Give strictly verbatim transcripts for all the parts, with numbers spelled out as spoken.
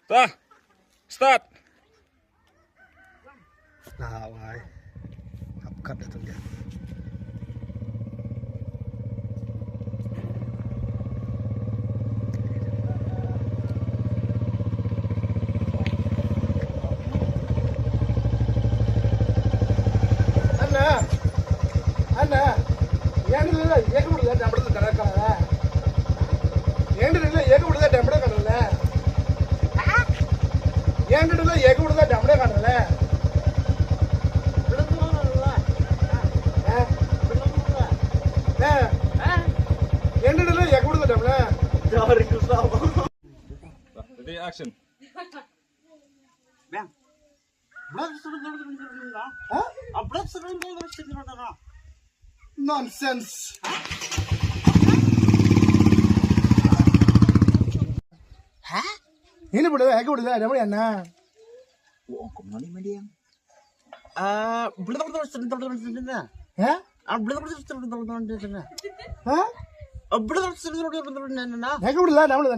Ta. Start. Na wai. Hap kat dah tu dia. Anna, Anna, yang ni lah, yang ni lah, dah berada dalam kamera. Yang ni lah, yang ni lah, dah berada dalam kamera. Yang ni lah, yang ni lah, dah berada dalam kamera. Ready, action. Bang. Nonsense. Ini boleh, aku boleh, ada mana? Ah, ha? Ah, ha? Aku boleh, ada mana?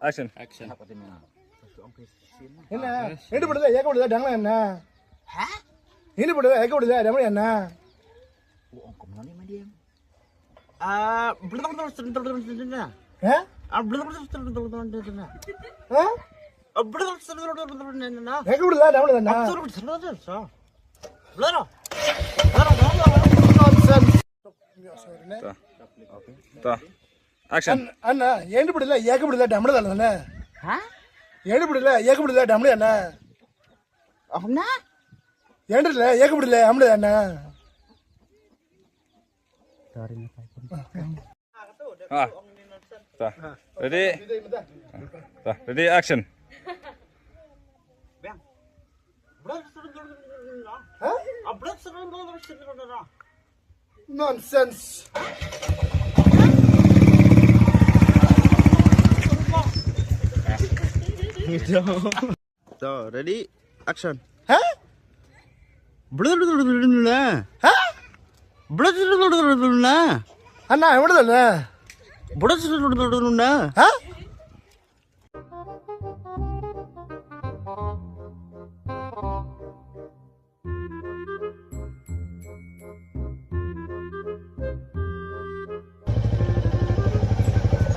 Action. Action. Ina, ini boleh, aku boleh, ada mana? Ha? Ini boleh, aku boleh, ada mana? Ah, ha? Ah, ha? Aku boleh, ada mana? Nonsense. Ta. Ta. Action. Anna, anna, yang ni boleh, aku boleh, ada mana? Ha? Yang ni boleh, aku boleh, ada mana? Anna? Yang ni boleh, aku boleh, ada mana? Ah. Ta. Ready? Ta. Ready, action. Ha? Nonsense. So, ready? Action. Ha? Ha? Anna, yang ni boleh? Ha?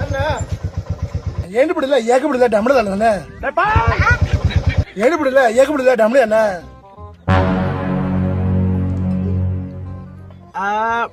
Anna, yang ni boleh, aku boleh, ada mana? Yang ni boleh, aku boleh, ada mana? Ah,